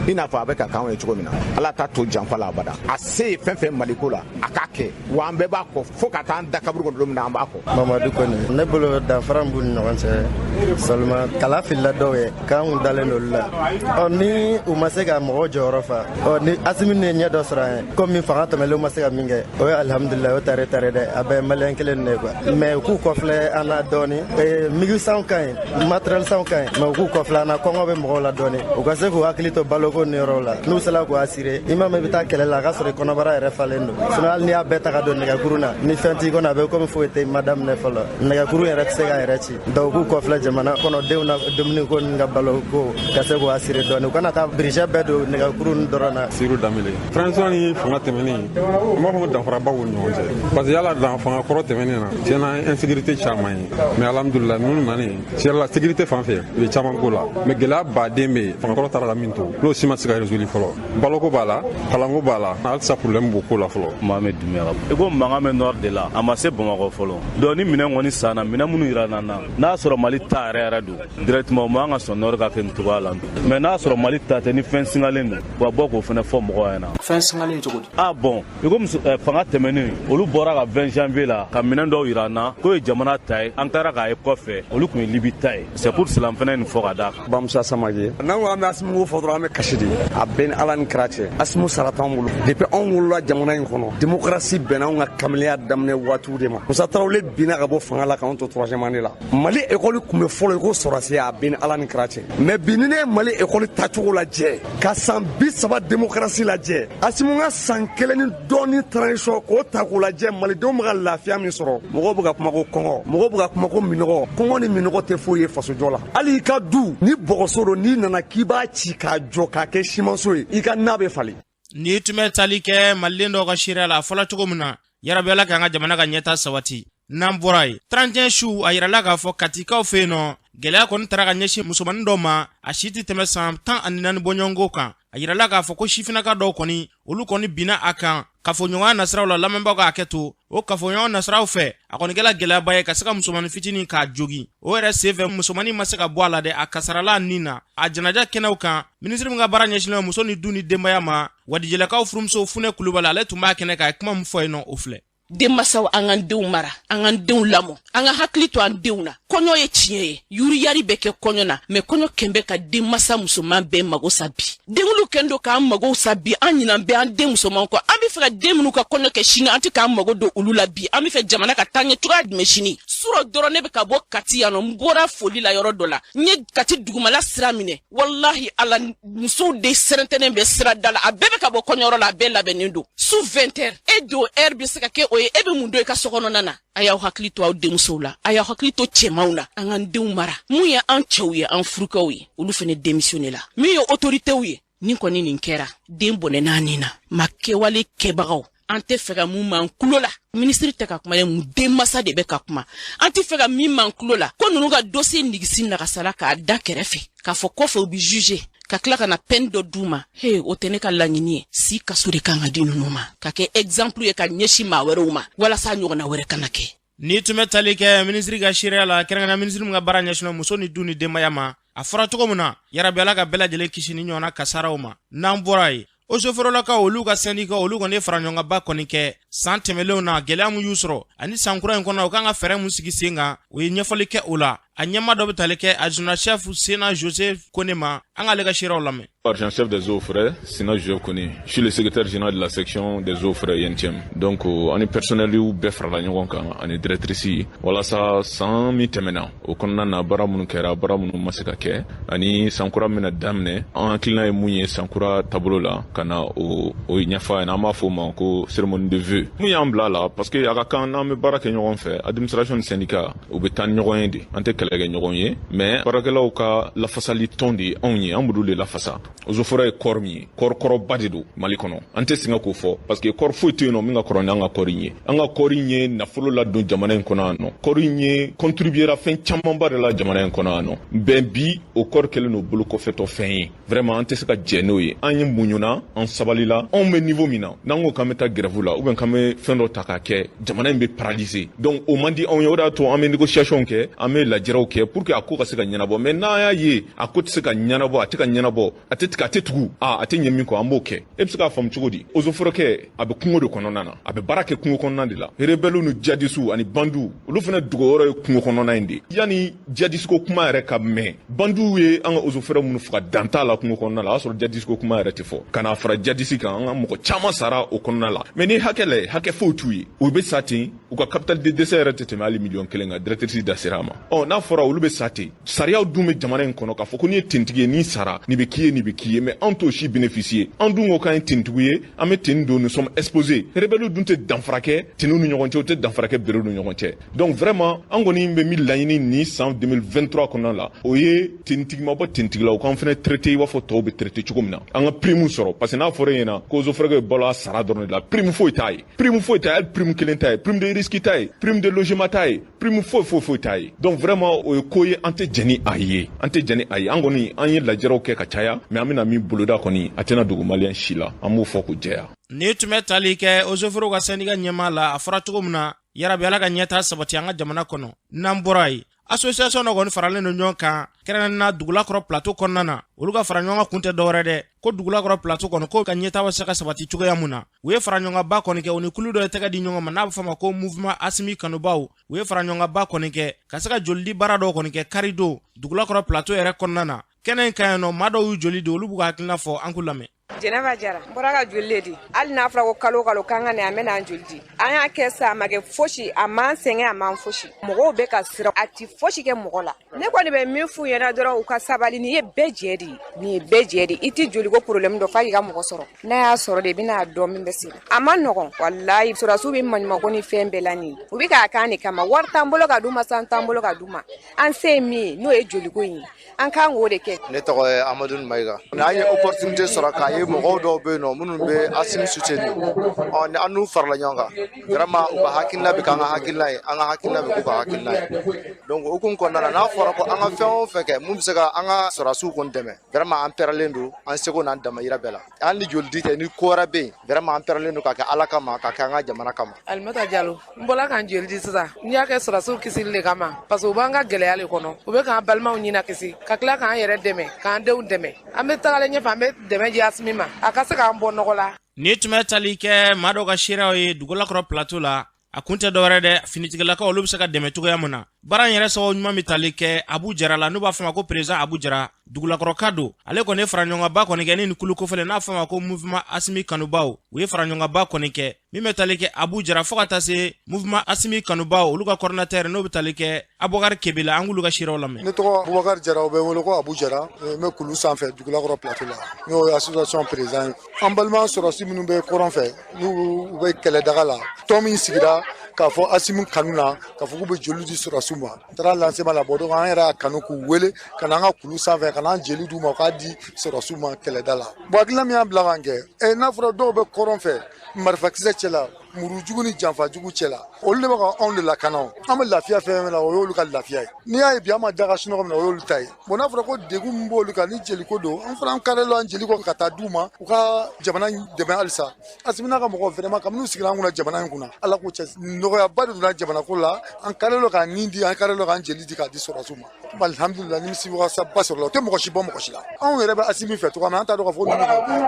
i n'a fɔ a bɛ ka k'anw ye cogo min na. Ala t'a to janfa la abada. A se ye fɛn fɛn Maliko la, a k'a kɛ wa. An bɛɛ b'a kɔ fo ka taa an da kaburu kɔnɔ don min na, an b'a kɔ. Mamadu Kone, ne bolo, danfara min b'u ni ɲɔgɔn cɛ, seulement kala filila dɔw ye k'an kun dalen don olu la. Ɔ ni u ma se ka mɔgɔw jɔyɔrɔ fa, ɔ ni Asimi ne ye ɲɛ dɔ sɔrɔ an ye, komi fanga tɛmɛlenw ma se ka min kɛ, o ye alihamudulila, o tare tare dɛ, a bɛɛ maliyɛn kelen de ye quoi. Mais u k'u kɔfilɛ an na dɔɔni. MiG sanw ka ɲi, matériel sanw ka ɲi, mais u k'u kɔfilɛ an na, kɔngɔ bɛ mɔgɔw la dɔɔni. U ka se k'u hakili to baloko ni yɔrɔw la. N'u sera k'u assurer, i ma mɛn, i bɛ taa kɛlɛ la, a ka sɔrɔ i kɔnɔbara yɛrɛ falen don. Sinon hali n'i y'a bɛɛ ta ka don nɛgɛkurun na, ni fɛn t'i kɔnɔ, a bɛ komi foyi tɛ, ma daminɛ fɔlɔ, nɛgɛkurun yɛrɛ tɛ se k'a yɛrɛ ci. Donc u k'u kɔfilɛ jamana kɔnɔdenw na, dumuni ko ni ka balo ko, ka se k'u assurer dɔɔni. U kana taa budget bɛɛ don nɛgɛkurun dɔrɔn na. Seydou Danbele, transition ni fanga tɛmɛnen, n b'a fɔ ko danfaraba b'u ni ɲɔgɔn cɛ, parce que yala dan fanga kɔrɔ tɛmɛnen na, tiɲɛna, insécurité caman ye. Mais alhamdulillah, ninnu nanen, tiɲɛ la, sécurité fan fɛ, u ye caman k'o la. Mais gɛlɛya baden bɛ yen, fanga kɔrɔ taara ka min to, n'o si ma se ka résoudre fɔlɔ. Baloko b'a la, kalanko b'a la, halisa problème b'o ko la fɔlɔ. Mohamed Dumbuya, i ko mankan bɛ nord de la, a ma se Bamakɔ fɔlɔ. Donc ni minɛn kɔni sanna, minɛn minnu yira na, n'a sɔrɔ Mali ta yɛrɛ yɛrɛ don directement, o man ka sɔn nord ka kɛ nin cogoya la. Mais n'a sɔrɔ Mali ta tɛ, ni fɛn singalen don, u ka bɔ k'o fana fɔ mɔgɔw ɲɛna. Fɛn singalen cogo di? Ah bon, i komi fanga tɛmɛnen, olu bɔra ka 20 janvier la ka minɛn dɔw yira an na k'o ye jamana ta ye, an taara k'a ye kɔfɛ, olu tun ye Libi ta ye. C'est pour cela n fana ye nin fɔ ka d'a kan. Bamusa Samake, n'an ko an bɛ Asimu fɔ dɔrɔn, an bɛ kasi de. A bɛɛ ni Ala ni kira cɛ, Asimu sara t'anw bolo. Depuis anw wolola jamana in kɔnɔ, démocratie bɛnna anw ka kamalenya daminɛ waatiw de ma. Musa Tarawele binna ka bɔ fanga la k'anw to troisième année la. Mali école tun bɛ fɔlɔ i ko sɔrɔsiya, a bɛɛ ni Ala ni kira cɛ. Mais bi, ni ne ye Mali école tacogo lajɛ, ka san 30 démocratie lajɛ, Asimu ka san kelen ni dɔɔni transition k'o ta k'o lajɛ, malidenw bɛ ka lafiya min sɔrɔ, mɔgɔw bɛ ka kuma ko kɔngɔ, mɔgɔw bɛ ka kuma ko minɔgɔ. Kɔngɔ ni minɔgɔ tɛ foyi ye fasojɔ la. Hali i ka du ni bɔgɔso don, n'i nana k'i b'a ci k'a jɔ k'a kɛ simanso ye, i ka na bɛ falen. N'i tun bɛ tali kɛ maliden dɔw ka seereya la, a fɔla cogo min na, yarabi Ala k'an ka jamana ka ɲɛta sabati. N'an bɔra yen, 31 su, a yirala k'a fɔ Katikaw fɛ yen nɔ, gɛlɛya kɔni taara ka ɲɛsin musomanin dɔ ma, a si tɛ tɛmɛ san 14 bɔɲɔgɔnko kan. A yirala k'a fɔ ko sifinnaka dɔw kɔni, olu kɔni binna a kan kafoɲɔgɔnya nasiraw la. Lamɛnbaaw ka hakɛ to, o kafoɲɔgɔn nasiraw fɛ, a kɔni kɛla gɛlɛyaba ye ka se ka musomanin fitinin k'a jogin. O yɛrɛ senfɛ, musomanin ma se ka bɔ a la dɛ, a kasarala nin na. A janaja kɛnɛw kan, minisiri min ka baara ɲɛsinnen muso ni du ni denbaya ma, Wadijɛlakaw furumuso Funɛ Kulubali, ale tun b'a kɛnɛ kan. A ye kuma min fɔ yen nɔ, o filɛ. Denmasaw, an k'an denw mara, an k'an denw lamɔ, an ka hakili to an denw na. Kɔɲɔ ye tiɲɛ ye, yuriyari bɛ kɛ kɔɲɔ na, mais kɔɲɔ kɛn bɛ ka denmasa musoman bɛɛ mago sa. Bi denwulu kɛn don k'an mago sa bi, an ɲinan bɛ an den musoman kɔ. An bɛ fɛ ka den minnu ka kɔɲɔ kɛ sini, an tɛ k'an mago don olu la bi. An bɛ fɛ jamana ka taa ɲɛ cogoya jumɛn sini? Surɔ dɔrɔn, ne bɛ ka bɔ Kati yan nɔ, n bɔra foli la yɔrɔ dɔ la, n ye Kati dugumala sira minɛ, walahi Ala, musow de sɛrɛntɛnen bɛ sira da la, a bɛɛ bɛ ka bɔ kɔɲɔyɔrɔ la, a bɛɛ labɛnnen don. Su 20 heures, e don heure bɛ se ka kɛ o ye, e bɛ mun don i ka so kɔnɔna na? A y'aw hakili to aw denmusow la, a y'aw hakili to cɛmanw na. An k'an denw mara. Mun ye an cɛw ye, an furukɛw ye, olu fɛnɛ démissionné la. Min ye autoritéw ye, nin kɔni nin kɛra, den bɔnɛ n'a nin na ma, kɛwale kɛbagaw, an tɛ fɛ ka mun man kulo la. Minisiri tɛ ka kuma dɛ, mun denmasa de bɛ ka kuma. An tɛ fɛ ka min man kulo la, ko ninnu ka dossier nigisi nagasala k'a da kɛrɛfɛ, k'a fɔ kɔfɛ u bɛ juger. Ka tila ka na peine dɔ d'u ma, he, o tɛ ne ka laɲini ye. Si kaso de kan ka di ninnu ma, ka kɛ exemple ye ka ɲɛsin maa wɛrɛw ma, walasa ɲɔgɔnna wɛrɛ kana kɛ. N'i tun bɛ tali kɛ minisiri ka seereya la, kɛrɛnkɛrɛnnenya minisiri min ka baara ɲɛsinnen muso ni du ni denbaya ma, a fɔra cogo min na, yarabi Ala ka bɛɛ lajɛlen kisi ni ɲɔgɔnna kasaraw ma. N'an bɔra yen, eaux et forêts lakaw, olu ka syndicat, olu kɔni ye faraɲɔgɔnkanba kɔni kɛ san tɛmɛlenw na, gɛlɛya mun y'u sɔrɔ ani san kura in kɔnɔ, u kan ka fɛɛrɛ mun sigi sen kan, u ye ɲɛfɔli kɛ o la. A ɲɛma dɔ bɛ tali kɛ adjoint chef Sena Joseph Kone ma. An k'ale ka seerew lamɛn. Adjoint-chef des eaux forêts, Sina Joseph Kone. Je suis le secrétaire général de la section des eaux forêts INTM. Donc, ani personnel bɛɛ farala ɲɔgɔn kan ani directrice walasa san min tɛmɛna o kɔnɔna na, baara minnu kɛra, baara minnu ma se ka kɛ, ani san kura min na daminɛ, an hakilina ye mun ye san kura taabolo la, ka na o ɲɛfɔ a ɲɛna. An b'a fɔ o ma ko cérémonie de vœux. Mun y'an bila a la? Parce que a ka kan n'an bɛ baara kɛ ɲɔgɔn fɛ, administration ni syndicat u bɛ taa ni ɲɔgɔn ye de. An tɛ kɛlɛ kɛ ɲɔgɔn ye, mais baarakɛlaw ka lafasali tɔn de ye anw ye, an b'olu de lafasa. Eaux et forêts ye corps min ye, corps kɔrɔba de don Mali kɔnɔ. An tɛ sɛgɛn k'o fɔ, parce que corps foyi tɛ yen nɔ min ka kɔrɔ ni an ka corps in ye. An ka corps in ye nafolo ladon jamana in kɔnɔ yan nɔ. Corps in ye contribuera fɛn camanba de la jamana in kɔnɔ yan nɔ. Bɛn bi, o corps kɛlen don bolo kɔfɛtɔ fɛn ye. Vraiment, an tɛ se ka jɛ n'o ye. An ye muɲuna, an sabalila. Anw bɛ niveau min na, n'an ko k'an bɛ taa grève la ou bien k'an bɛ fɛn dɔ ta k'a kɛ, jamana in bɛ paralyser. Donc o man di anw ye. O de y'a to an bɛ négociation kɛ, an bɛ lajɛrɛw kɛ pour que a ko ka se ka ɲɛnabɔ. Mais n'an y'a ye a ko tɛ se ka ɲɛnabɔ, a tɛ ka ɲɛnabɔ, a tɛ tigɛ, a tɛ tugu, a tɛ ɲɛ min kɔ, an b'o kɛ. E bɛ se k'a faamu cogo di? Eaux et forêts, a bɛ kungo de kɔnɔna na, a bɛ baara kɛ kungo kɔnɔna de la. Rebelles ni djihadistes ani bandiw, olu fana dogoyɔrɔ ye kungo kɔnɔna in de. Yanni djihadiste ko kuma yɛrɛ ka mɛn, bandiw ye an ka eaux et forêts minnu faga, dan t'a la kungo kɔnɔna la. O y'a sɔrɔ djihadiste ko kuma yɛrɛ tɛ fɔ. Ka n'a fara djihadiste kan, an ka mɔgɔ caman sara o kɔnɔna la. Mais ni hakɛ lajɛ, hakɛ foyi t'u ye. U bɛ sa ten, u ka capital de décès yɛrɛ tɛ tɛmɛ hali miliyɔn 1 kan. Directrice da sera a ma. Ɔ, n'a fɔra olu bɛ sa ten, sariyaw dun bɛ jamana in kɔnɔ k'a fɔ ko n'i ye tentigi ye, n'i sara, nin bɛ k'i ye, nin bɛ k'i ye. Mais anw t'o si bénéficier. An dun ko k'an ye tentigi ye, an bɛ ten don, nous sommes exposés. Rebelles dun tɛ danfara kɛ tenue ni ɲɔgɔn cɛ, u tɛ danfara kɛ berew ni ɲɔgɔn cɛ. Donc vraiment, an kɔni bɛ min laɲini nin san 2023 kɔnɔna la, o ye tentigi ma bɔ tentigi la, u k'an fana traité i b'a fɔ tɔw bɛ traité cogo min na, an ka prime sɔrɔ. Parce que n'a fɔra e ɲɛna ko eaux et forêts bɛ balo a sara dɔrɔn de la, prime foyi t'a ye, prime foyi t'a ye, hali prime kelen t'a ye, prime de risque t'a ye, prime de logement t'a ye, prime foyi foyi foyi t'a ye. Donc vraiment, o ye ko ye, an tɛ jɛn ni a ye, an tɛ jɛn ni a ye. An kɔni, an ye lajɛrɛw kɛ ka caya, mais an bɛna min boloda kɔni, a tɛna dogo maliyɛn si la, an b'o fɔ k'o jɛya. Ni tun bɛ tali kɛ eaux et forêts ka syndicat ɲɛmaa la, a fɔra cogo min na, yarabi Ala ka ɲɛta sabati an ka jamana kɔnɔ. N'an bɔra yen, association dɔ kɔni faralen don ɲɔgɔn kan, kɛrɛnkɛrɛnnenya Dugulakɔrɔ Plateau kɔnɔna na. Olu ka fara ɲɔgɔn kan kun tɛ dɔwɛrɛ dɛ, ko Dugulakɔrɔ Plateau kɔnɔ ko ka ɲɛta bɛ se ka sabati cogoya mun na. U ye fara ɲɔgɔnkanba kɔni kɛ, u ni kulu dɔ ye tɛgɛ di ɲɔgɔn ma n'a bɛ fɔ ma ko Mouvement Asimi Kanubaw. U ye fara ɲɔgɔnkanba kɔni kɛ ka se ka jolidi baara dɔw kɔni kɛ karidon Dugulakɔrɔ Plateau yɛrɛ kɔnɔna na. Kɛnɛ in ka ɲi nɔ, maa dɔw y'u joli di, olu b'u ka hakilina fɔ, an k'u lamɛn. Jɛnɛba Jara. N bɔra ka joli le di. Hali n'a fɔra ko kalo kalo k'an ka nin, an bɛ n'an joli di. An y'a kɛ sa, a ma kɛ fosi, a m'an sɛgɛn, a m'an fosi. Mɔgɔw bɛ ka siran, a ti fosi kɛ mɔgɔ la. Ne kɔni bɛ min f'u ɲɛna dɔrɔn, u ka sabali. Nin ye bɛɛ jɛ de ye, nin ye bɛɛ jɛ de. I ti joliko problème dɔn f'a k'i ka mɔgɔ sɔrɔ. N'a y'a sɔrɔ de, i bɛna dɔn min bɛ sen. A ma nɔgɔn walayi. Sɔrɔdasiw bɛ maɲumanko ni fɛn bɛɛ la nin ye. U bɛ k'a kan de kama. Wari t'an bolo ka d'u ma, san t'an bolo ka d'u ma. An se ye min ye, n'o ye joliko in ye, an kan k'o de kɛ. Ne tɔgɔ ye Amadu Mayiga. N'an ye opportunité sɔrɔ k'a ye mɔgɔw dɔw bɛ yen nɔ minnu bɛ Asimi soutenir, ɔ, ni an n'u farala ɲɔgɔn kan, vraiment u ka hakilina bɛ k'an ka hakilina ye, an ka hakilina bɛ k'u ka hakilina ye. Donc o hukumu kɔnɔna na, n'a fɔra ko an ka fɛn o fɛn kɛ mun bɛ se ka an ka sɔrɔdasiw kɔni dɛmɛ, vraiment an pɛrɛlen don an seko n'an damayira bɛɛ la. Hali ni joli di tɛ, ni ko wɛrɛ bɛ yen, vraiment an pɛrɛlen don ka kɛ Ala kama, ka kɛ an ka jamana kama. Alimata Jalo. N bɔla k'an joli di sisan. N y'a kɛ sɔrɔdasiw kisili de kama, parce que u b'an ka gɛlɛya le kɔnɔ, u bɛ k'an balimaw ɲina kisi, ka tila k'an yɛrɛ dɛmɛ, k'an denw dɛmɛ. An bɛ tagalen ɲɛfɛ, an bɛ dɛmɛ di Asimi ma, a ka se k'an bɔ nɔgɔ la. Ni tun bɛ tali kɛ maa dɔw ka seereyaw ye Dugulakɔrɔ Plateau la, a kun tɛ dɔwɛrɛ dɛ, finitigilakaw, olu bɛ se ka dɛmɛ cogoya min na. Baara in yɛrɛ sababu ɲuman bɛ tali kɛ Abu Jara la, n'u b'a fɔ ma ko président Abu Jara, Dugulakɔrɔka don. Ale kɔni ye fara ɲɔgɔnkanba kɔni kɛ ni nin kulu kofɔlen n'a fɔ ma ko Mouvement Asimi Kanubaw. U ye fara ɲɔgɔnkanba kɔni kɛ min bɛ tali kɛ Abu Jara fo ka taa se Mouvement Asimi Kanubaw, olu ka coordinateur n'o bɛ tali kɛ Abubakar Kebela. An k'olu ka seerew lamɛn. Ne tɔgɔ Bubakar Jara, u bɛ n wele ko Abu Jara. N bɛ kulu sanfɛ Dugulakɔrɔ Plateau la, n'o ye association président ye. An balima sɔrɔsi minnu bɛ kɔrɔn fɛ, n'u bɛ kɛlɛdaga la, tɔn min sigira k'a fɔ Asimu kanu na, k'a fɔ k'u bɛ joli di sɔrɔsiw ma, n taara lancement la bɔ. Donc an yɛrɛ y'a kanu k'u wele ka na an ka kulu sanfɛ, ka n'an jeli d'u ma, u k'a di sɔrɔsiw ma kɛlɛda la. Bon, hakilina min y'an bila k'an kɛ, n'a fɔra dɔw bɛ kɔrɔn fɛ marifakisɛ cɛ la, Murujugu ni janfajugu cɛ la, olu de bɛ ka anw de lakana. An bɛ lafiya fɛn fɛn la, o y'olu ka lafiya ye. N'i y'a ye bi an ma da ka sunɔgɔ min na, o y'olu ta ye. Bon, n'a fɔra ko degun min b'olu kan ni jeliko don, an fana an karilen don an jeli kɔ ka taa d'u ma, u ka jamana dɛmɛ halisa. Asimi n'a ka mɔgɔw, vraiment, kabini u sigira an kunna jamana in kunna, Ala k'u cɛ, nɔgɔyaba de donna jamana ko la. An karilen don k'an nin di, an karilen don k'an jeli di k'a di sɔrɔdasiw ma. Alhamdulillah, nimisi wasaba sɔrɔla. O tɛ mɔgɔ si bɔ mɔgɔ si la. Anw yɛrɛ bɛ Asimi fɛ cogoya min na, an t'a dɔn k'a fɔ ninnu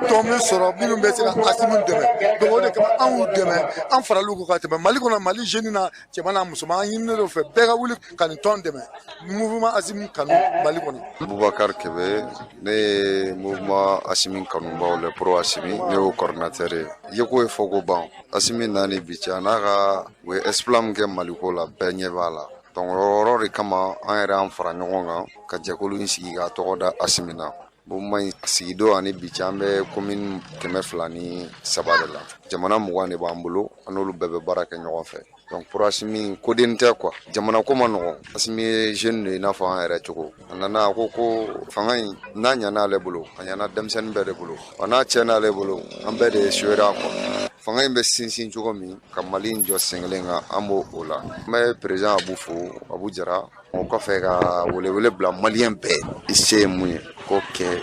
tɔn bɛ sɔrɔ minnu bɛ se ka Asimi dɛmɛ. Donc o de kama anw y'u dɛmɛ, an faral'u kɔ ka tɛmɛ Mali kɔnɔ. Mali jeune na, cɛman n'a musoman, an ɲininen don fɛ bɛɛ ka wuli ka nin tɔn dɛmɛ, Mouvement Asimi Kanu Mali kɔnɔ. Boubacar Kebe, ne ye Mouvement Asimi kanubaw, le pro Asimi, ne y'o coordinateur ye. Yeko ye fɔ ko ban Asimi nani bi cɛ, a n'a ka u ye exploit min kɛ Maliko la, bɛɛ ɲɛ b'a la. Donc o yɔrɔ de kama an yɛrɛ an fara ɲɔgɔn kan ka jɛkulu in sigi k'a tɔgɔ da Asimi na. Mouvement in sigidon ani bi cɛ, an bɛ commune 203 de la, jamana 20 de b'an bolo, an n'olu bɛɛ bɛ baara kɛ ɲɔgɔn fɛ. Donc pour Asimi, koden tɛ quoi, jamana ko ma nɔgɔn. Asimi ye jeune de ye i n'a fɔ an yɛrɛ cogo. A nana a ko ko fanga in n'a ɲana ale bolo, a ɲana denmisɛnnin bɛɛ de bolo wa, n'a tiɲɛna ale bolo, an bɛɛ de ye suera quoi. Fanga in bɛ sinsin cogo min ka Mali in jɔ sen kelen kan, an b'o o la. N bɛ président Abu fo, Abu Jara. O kɔfɛ, ka welewele bila Maliyɛn bɛɛ, i se ye mun ye k'o kɛ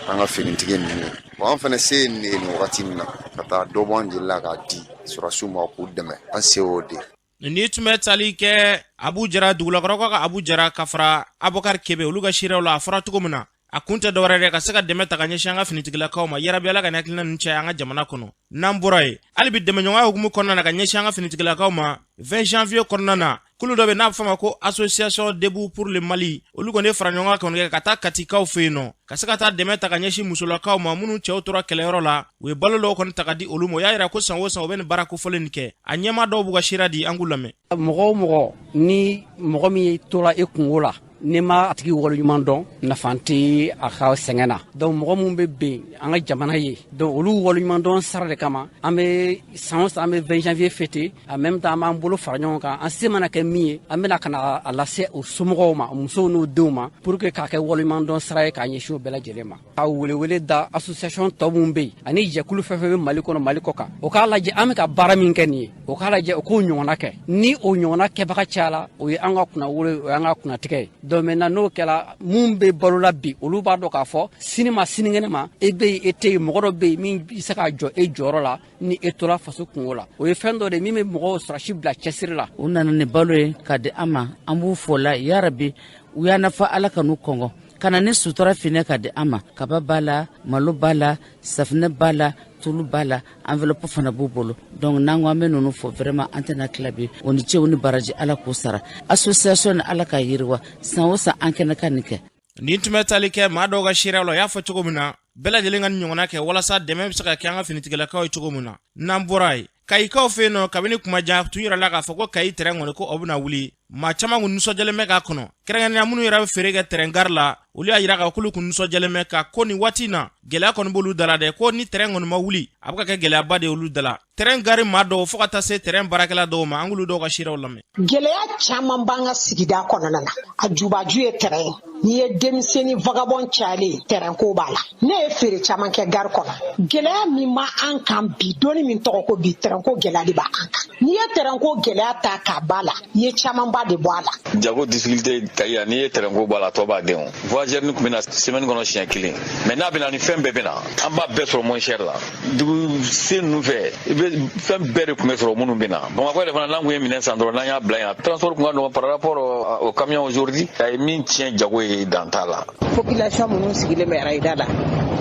an ka finitigi ninnu ye. Bon, an fana se ye nin ye nin wagati min na, ka taa dɔ bɔ an jeli la k'a di sɔrɔdasiw ma k'u dɛmɛ, an se y'o de. Ni tun bɛ tali kɛ Abu Jara, dugulakɔrɔkaw ka Abu Jara ka fara Abubakar Kebe, olu ka seerew la, a fɔra cogo min na, a kun tɛ dɔwɛrɛ dɛ, ka se ka dɛmɛ ta ka ɲɛsin an ka finitigilakaw ma. Yarabi Ala ka nin hakilina ninnu caya an ka jamana kɔnɔ. N'an bɔra yen, hali bi dɛmɛɲɔgɔnya hukumu kɔnɔna na ka ɲɛsin an ka finitigilakaw ma, 20 janvier kɔnɔna na, kulu dɔ bɛ n'a bɛ fɔ a ma ko Association Debout pour le Mali, olu kɔni ye fara ɲɔgɔn kan kɔni kɛ ka taa Katikaw fɛ yen nɔ, ka se ka taa dɛmɛ ta ka ɲɛsin musolakaw ma minnu cɛw tora kɛlɛyɔrɔ la. U ye balo dɔw kɔni ta ka di olu ma. O y'a yira ko san o san u bɛ nin baara kofɔlen nin kɛ. A ɲɛmaa dɔw b'u ka seereya di, an k'u lamɛn. Mɔgɔ o mɔgɔ ni mɔgɔ min tora e kungo la, n'i ma a tigi waleɲuman dɔn, nafa tɛ a ka sɛgɛn na. Donc mɔgɔ minnu bɛ ben an ka jamana ye, donc olu waleɲuman dɔn sara de kama, an bɛ san o san an bɛ 20 janvier fêter. En même temps, an b'an bolo fara ɲɔgɔn kan, an se mana kɛ min ye, an bɛna ka na a lase o somɔgɔw ma, musow n'u denw ma, pour que k'a kɛ waleɲuman dɔn sara ye k'a ɲɛsin o bɛɛ lajɛlen ma. Ka welewele da association tɔ minnu bɛ yen ani jɛkulu fɛn fɛn bɛ Mali kɔnɔ, Mali kɔ kan, o k'a lajɛ an bɛ ka baara min kɛ nin ye, o k'a lajɛ o k'o ɲɔgɔnna kɛ. Ni o ɲɔgɔnna kɛbaga cayala, o ye an ka kunnawolo ye, o y'an ka kunnatigɛ ye. Donc maintenant, n'o kɛra, mun bɛ balo la bi, olu b'a dɔn k'a fɔ sini ma sinikɛnɛ ma, e bɛ yen, e tɛ yen, mɔgɔ dɔ bɛ yen min bɛ se ka jɔ e jɔyɔrɔ la ni e tora faso kungo la. O ye fɛn dɔ de min bɛ mɔgɔw sɔrɔsi bila cɛsiri la. U nana ni balo ye ka di an ma, an b'u fo la yarabi. U y'a nafa, Ala ka n'u kɔngɔ ka na ni sutura finɛ ka di an ma. Kaba b'a la, malo b'a la, safinɛ b'a la, tulu b'a la, enveloppe fana b'u bolo. Donc n'an ko an bɛ ninnu fɔ, vraiment an tɛna tila bi. O ni cɛw ni baraji, Ala k'o sara. Association ni Ala ka yiriwa, san o san an kɛnɛ ka nin kɛ. Nin tun bɛ tali kɛ maa dɔw ka seereya la. O y'a fɔ cogo min na, bɛɛ lajɛlen ka nin ɲɔgɔnna kɛ walasa dɛmɛ bɛ se ka kɛ an ka finitigilakaw ye cogo min na. N'an bɔra yen, Kayikaw fɛ yen nɔ, kabini kuma jan tun yirala k'a fɔ ko Kayi tɛrɛn kɔni ko o bɛna wuli. Maa caman kun nisɔndiyalen bɛ k'a kɔnɔ, kɛrɛnkɛrɛnnenya minnu yɛrɛ bɛ feere kɛ tɛrɛn gari la, olu y'a yira k'a k'olu kun nisɔndiyalen bɛ ka ko nin waati in na gɛlɛya kɔni b'olu da la dɛ, ko ni tɛrɛn kɔni ma wuli, a bɛ ka kɛ gɛlɛyaba de ye olu da la. Tɛrɛn gari maa dɔw fo ka taa se tɛrɛn baarakɛla dɔw ma, an k'olu dɔw ka seerew lamɛn. Gɛlɛya caman b'an ka sigida kɔnɔna na, a jubaju ye tɛrɛn ye. N'i ye denmisɛnnin vagabond cayalen, tɛrɛn ko b'a la. Ne ye feere caman kɛ gari kɔnɔ. Gɛlɛya min b'an kan bi, donni min tɔgɔ ko bi, tɛrɛn ko gɛlɛya de b'an kan. N'i ye tɛrɛn ko gɛlɛya ta k'a ba la, i ye camanba de bɔ a la. Jago difficulté Kayi yan, n'i ye tɛrɛn ko bɔ a la, a tɔ b'a den. O voyageur ni tun bɛ na semaine kɔnɔ siɲɛ kelen, mais n'a bɛ na ni fɛn bɛɛ bɛ na, an b'a bɛɛ sɔrɔ moins cher la. Dugu sen ninnu fɛ, i bɛ fɛn bɛɛ de tun bɛ sɔrɔ minnu bɛ na Bamakɔ yɛrɛ fana. N'an kun ye minɛn san dɔrɔn, n'an y'a bila yan, transport kun ka nɔgɔn par rapport au camion aujourd'hui. A ye min tiɲɛ jago ye, dan t'a la. Population minnu sigilen bɛ arayida la,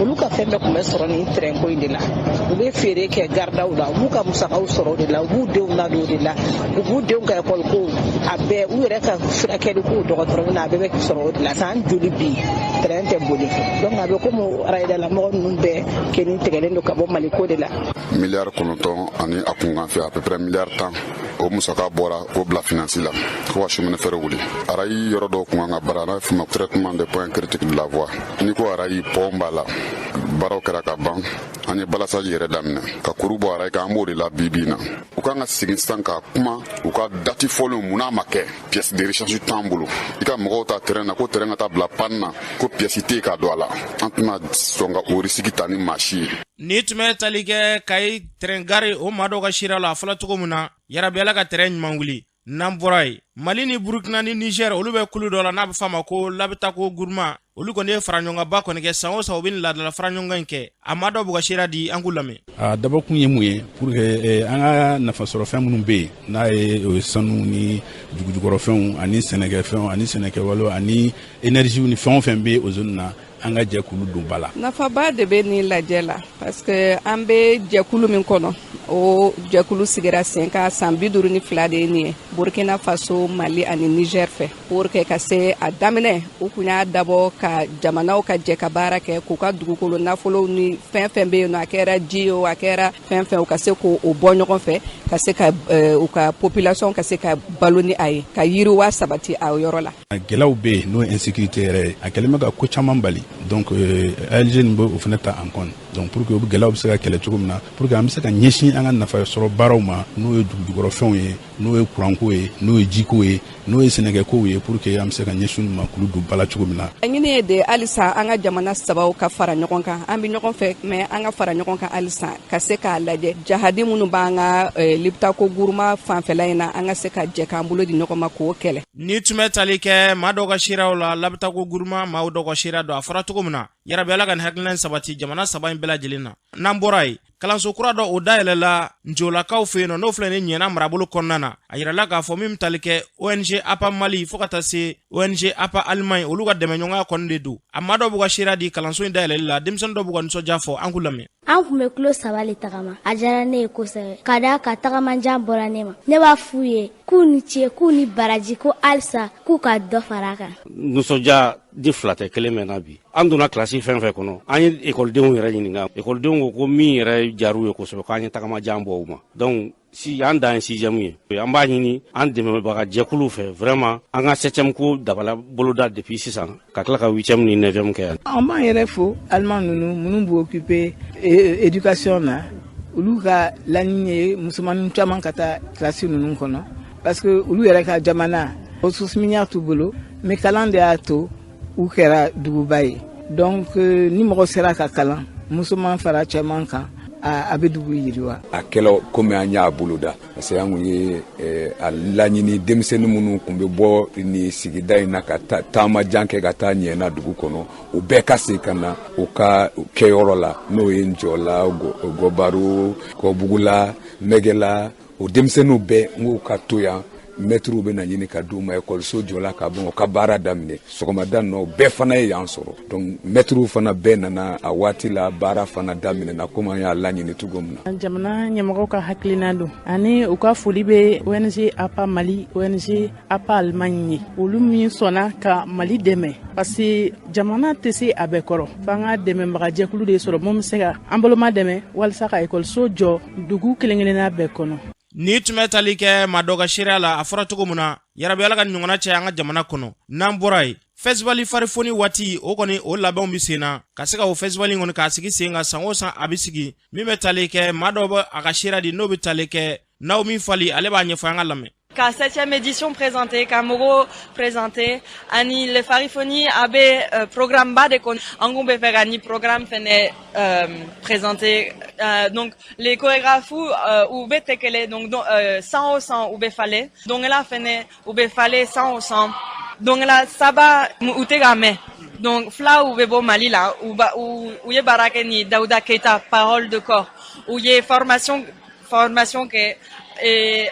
olu ka fɛn bɛɛ tun bɛ sɔrɔ nin train ko in de la. U bɛ feere kɛ garidaw la, u b'u ka musakaw sɔrɔ o de la, u b'u denw ladon o de la, u b'u denw ka ekɔli ko a bɛɛ, u yɛrɛ ka furakɛli ko dɔgɔtɔrɔ na, a bɛɛ bɛ sɔrɔ o de la. San joli bi train tɛ boli? Donc a bɛ komi arayidala mɔgɔ ninnu bɛɛ keni tigɛlen don ka bɔ Mali ko de la. Miliyari 9 ani a kunkan fɛ, à peu près miliyari 10, o musaka bɔra k'o bila finance la ko ka chemin de fer wuli. Arayi yɔrɔ dɔw kun kan ka baara, n'a bɛ f'o ma traitement des points critiques de la voie. N'i ko arayi, pont b'a la, Baaraw kɛra ka ban, an ye balasaji yɛrɛ daminɛ ka kuru bɔ arayi kan, an b'o de la bi bi in na. U kan ka segin sisan ka kuma u ka date fɔlenw, mun n'a ma kɛ. Pièce de rechange t'an bolo. I ka mɔgɔw ta terrain na, ko terrain ka taa bila panne na, ko pièce tɛ yen ka don a la. An tɛna sɔn ka o risque ta ni maa si ye. Ni tun bɛ tali kɛ Kayi train gare, o maa dɔw ka seereya la, a fɔla cogo min na, yarabi Ala ka train ɲuman wuli. N'an bɔra yen, Mali ni Burukina ni Niger, olu bɛ kulu dɔ la n'a bɛ f'a ma ko Liptako Gourma. Olu kɔni ye faraɲɔgɔnkanba kɔni kɛ. San o san, u bɛ nin laadala faraɲɔgɔnkan in kɛ. A maa dɔw b'u ka seereya di, an k'u lamɛn. A dabɔkun ye mun ye? Pour que an ka nafasɔrɔfɛn minnu bɛ yen, n'a ye o ye sanu ni dugujukɔrɔfɛnw ani sɛnɛkɛfɛnw ani sɛnɛkɛwalew ani énergie ni fɛn o fɛn bɛ o zone na, an ka jɛ k'olu don ba la. Nafaba de bɛ nin lajɛ la, parce que an bɛ jɛkulu min kɔnɔ, o jɛkulu sigira sen kan san 52 de ye nin ye, Burkina Faso, Mali ani Niger fɛ, pour que ka se a daminɛ, u kun y'a dabɔ ka jamanaw ka jɛ ka baara kɛ k'u ka dugukolo nafolow ni fɛn fɛn bɛ yen nɔ, a kɛra ji ye o, a kɛra fɛn fɛn, u ka se k'o bɔ ɲɔgɔn fɛ, ka se ka u ka population ka se ka balo ni a ye, ka yiriwa sabati a yɔrɔ la. Gɛlɛyaw bɛ yen, n'o ye insécurité yɛrɛ ye, a kɛlen bɛ ka ko caman bali. Donc ALG nin bɛ o fana ta en compte, donc pour que o gɛlɛyaw bɛ se ka kɛlɛ cogo min na, pour que an bɛ se ka ɲɛsin an ka nafa sɔrɔ baaraw ma, n'o ye dugujukɔrɔfɛnw ye, n'o ye kuranko ye, n'o ye jiko ye, n'o ye sɛnɛkɛkow ye, pour que an bɛ se ka ɲɛsin olu ma k'olu don ba la cogo min na. Laɲini ye de halisa an ka jamana sabaw ka fara ɲɔgɔn kan. An bɛ ɲɔgɔn fɛ, mais an ka fara ɲɔgɔn kan halisa ka se k'a lajɛ jahadi minnu b'an ka Liptako Gourma fanfɛla in na, an ka se ka jɛ k'an bolo di ɲɔgɔn ma k'o kɛlɛ. Ni tun bɛ tali kɛ maa dɔw ka seereyaw la, Liptako Gourma maaw dɔw ka seereya don, a fɔra cogo min na, yarabi Ala ka nin hakilina in sabati jamana saba in bɛɛ lajɛlen na. N'an bɔra yen, kalanso kura dɔ o dayɛlɛla Njolakaw fɛ yen nɔ, n'o filɛ nin Ɲɛna marabolo kɔnɔna na. A yirala k'a fɔ min bɛ tali kɛ ONG APA Mali fo ka taa se ONG APA Allemagne, olu ka dɛmɛɲɔgɔnya kɔni de don. A maa dɔw b'u ka seereya di kalanso in dayɛlɛli la, denmisɛnnin dɔw b'u ka nisɔndiya fɔ, an k'u lamɛn. An tun bɛ kilo 3 le tagama. A diyara ne ye kosɛbɛ, ka da ka tagamajan bɔra ne ma. Ne b'a f'u ye k'u ni ce, k'u ni baraji, ko halisa k'u ka dɔ fara a kan. Nisɔndiya di fila tɛ, kelen bɛ na bi. An donna kilasi fɛn fɛn kɔnɔ, an ye ekɔlidenw yɛrɛ ɲininka, ekɔlidenw ko ko min yɛrɛ diyar'u ye kosɛbɛ, k'an ye tagamajan bɔ u ma. Donc si an dan ye sixième ye, an b'a ɲini an dɛmɛbaga jɛkuluw fɛ, vraiment an ka septième ko dabala boloda depuis sisan, ka tila ka huitième ni neuvième kɛ yan. An b'an yɛrɛ fo Allemand ninnu minnu b'u occuper éducation na. Olu ka laɲini ye musomanin caman ka taa kilasi ninnu kɔnɔ, parce que olu yɛrɛ ka jamana ressources minières t'u bolo, mais kalan de y'a to u kɛra duguba ye. Donc ni mɔgɔ sera ka kalan, musoman fara cɛman kan, a bɛ dugu yiriwa. A kɛla komi an y'a boloda, parce que an kun ye a laɲini denmisɛnnin minnu kun bɛ bɔ nin sigida in na ka taama jan kɛ ka taa Ɲɛna dugu kɔnɔ, u bɛɛ ka segin ka na u ka kɛyɔrɔ la, n'o ye Njɔla, Gɔbaro, Kɔbugula, Mɛgɛla. O denmisɛnninw bɛɛ, n k'u ka to yan, mɛtiriw bɛ na ɲini ka d'u ma. Ekɔliso jɔla ka bɔn, u ka baara daminɛ sɔgɔmada nɔ, bɛɛ fana ye yan sɔrɔ. Donc mɛtiriw fana bɛɛ nana a waati la, baara fana daminɛna komi an y'a laɲini cogo min na. Jamana ɲɛmɔgɔw ka hakilina don, ani u ka foli bɛ ONG APA Mali, ONG APA Allemagne ye, olu min sɔnna ka Mali dɛmɛ, parce que jamana tɛ se a bɛɛ kɔrɔ, f'an ka dɛmɛbagajɛkulu de sɔrɔ mun bɛ se ka an boloma dɛmɛ walasa ka ekɔliso jɔ dugu kelen kelenna bɛɛ kɔnɔ. Ni tun bɛ tali kɛ maa dɔ ka seereya la, a fɔra cogo min na, yarabi Ala ka ɲɔgɔnna cɛ an ka jamana kɔnɔ. N'an bɔra yen, festival Farifoni waati, o kɔni o labɛnw bɛ sen na ka se ka o festival kɔni k'a sigi sen kan. San o san a bɛ sigi. Min bɛ tali kɛ maa dɔw bɛ a ka seereya di, n'o bɛ tali kɛ Naomi Fali, ale b'a ɲɛfɔ, an ka lamɛn. Ka septième édition présentée, ka mɔgɔw présentée, ani le Farifoni a bɛ programme ba de kɔnɔ. An kun bɛ fɛ ka ni programme fɛnɛ présenter. Donc les chorégraphes u bɛ tɛ kelen, donc san o san u bɛ falen. Dɔnkɛla fɛnɛ u bɛ falen san o san. Dɔnkɛla saba u tɛ ka mɛn. Donc fila u bɛ bɔ Mali la, u ba u ye baara kɛ ni Dawuda Keita, Parole de corps. U ye formation kɛ et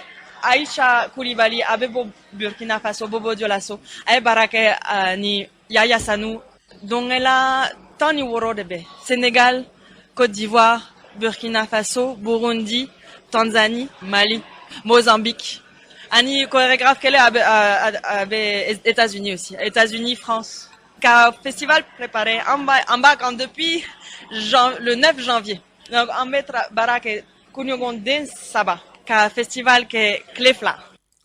Aïcha Koulibaly a bɛ bɔ Burkina Faso, Bobo Dioulasso. A ye baara kɛ ni Yaya Sanou. Dɔnkɛla 16 de bɛ Sénégal, Côte d'Ivoire, Burkina Faso, Burundi, Tanzanie, Mali, Mozambique. Ani chorégraphe kelen a bɛ États-Unis aussi. États-Unis, France. Ka festival préparé an b'a kan depuis le 9 janvier. Donc an bɛ baara kɛ kunɲɔgɔn den 3 ka festival kɛ tile 2.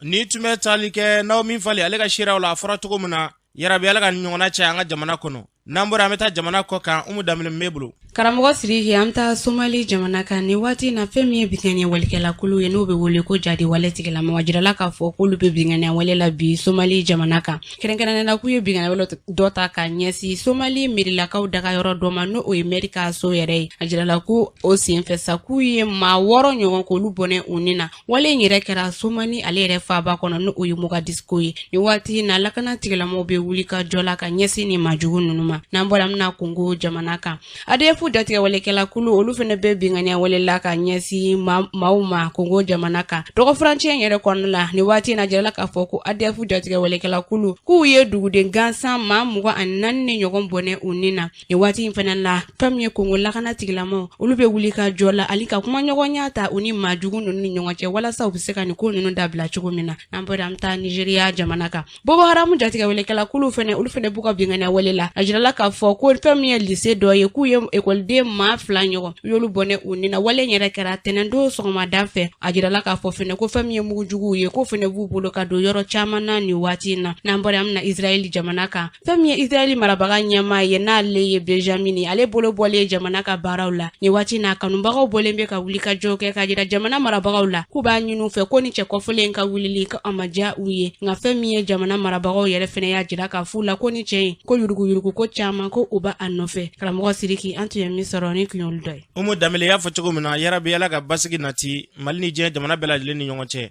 Ni tun bɛ tali kɛ Naomi Fali, ale ka seereyaw la, a fɔra cogo min na, yarabi Ala ka ɲɔgɔnna cɛ an ka jamana kɔnɔ. N'an bɔra, an bɛ taa jamana kɔ kan. Umu Danbele b'e bolo. Karamɔgɔ Siriki, an bɛ taa Somali jamana kan nin waati na. Fɛn min ye binkanni walekɛlakulu ye, n'o bɛ wele ko jadi wale tigilamaw, a jirala k'a fɔ k'olu bɛ binkanni wale la bi Somali jamana kan. Kɛrɛnkɛrɛnnenya la, k'u ye binkanni wale dɔ ta ka ɲɛsin Somali merilakaw dagayɔrɔ dɔ ma, n'o o ye mɛri ka so yɛrɛ ye. A jirala ko o senfɛ sa, k'u ye maa 6 ɲɔgɔn k'olu bɔnɛ u ni na. Wale in yɛrɛ kɛra Somali ale yɛrɛ faaba kɔnɔ, n'o o ye Mogadisco ye. Nin waati na, lakana tigilamaw bɛ wuli ka jɔ la ka ɲɛsin nin maajugu ninnu ma. N'an bɔra, an bɛna Kongo jamana kan. ADF jatigɛwalekɛla kulu, olu fana bɛ binkanniya wale la ka ɲɛsin maaw ma Kongo jamana kan dɔgɔfurancɛ in yɛrɛ kɔnɔna la. Nin waati in na, jirala k'a fɔ ko ADF jatigɛwalekɛla kulu k'u ye duguden gansan maa 24 ni ɲɔgɔn bɔnɛ u ni na. Nin waati in fana la, fɛn min ye Kongo lakana tigilamaw, olu bɛ wuli ka jɔ la ani ka kumaɲɔgɔnya ta u ni maajugu ninnu ni ɲɔgɔn cɛ, walasa u bɛ se ka nin ko ninnu dabila cogo min na. N'an bɔra, an bɛ taa Nizeriya jamana kan. Boko Haram jatigɛwalekɛla kulu fana, olu fana b'u ka binkanniya wale la. A jirala k'a fɔ ko fɛn min ye lise dɔ ye, k'u ye ekɔliden maa 2 ɲɔgɔn, u y'olu bɔnɛ u ni na. Wale in yɛrɛ kɛra tɛnɛndon sɔgɔmada fɛ. A jirala k'a fɔ fana ko fɛn min ye mugujuguw ye, k'o fana b'u bolo ka don yɔrɔ caman na nin waati in na. N'an bɔra, an bɛna Israɛl jamana kan. Fɛn min ye Israɛl marabaga ɲɛmaa ye, n'ale ye Benjamin ye, ale bolo bɔlen jamana ka baaraw la nin waati n'a kanubagaw bɔlen bɛ ka wuli ka jɔ kɛ ka jira jamana marabagaw la k'u b'a ɲini u fɛ ko ni cɛ kɔfɔlen ka wulili ko a ma diya u ye. Nka fɛn min ye jamana marabagaw yɛrɛ fana y'a jira k'a f'u la ko ni cɛ in ko yuruguyurugu ko caman ko u b'a a nɔfɛ. Karamɔgɔ Siriki, an tun ye min sɔrɔ ni kun y'olu dɔ ye. Umu Danbele y'a fɔ cogo min na, yarabi Ala ka basigi nati Mali ni diɲɛ jamana bɛɛ lajɛlen ni ɲɔgɔn cɛ.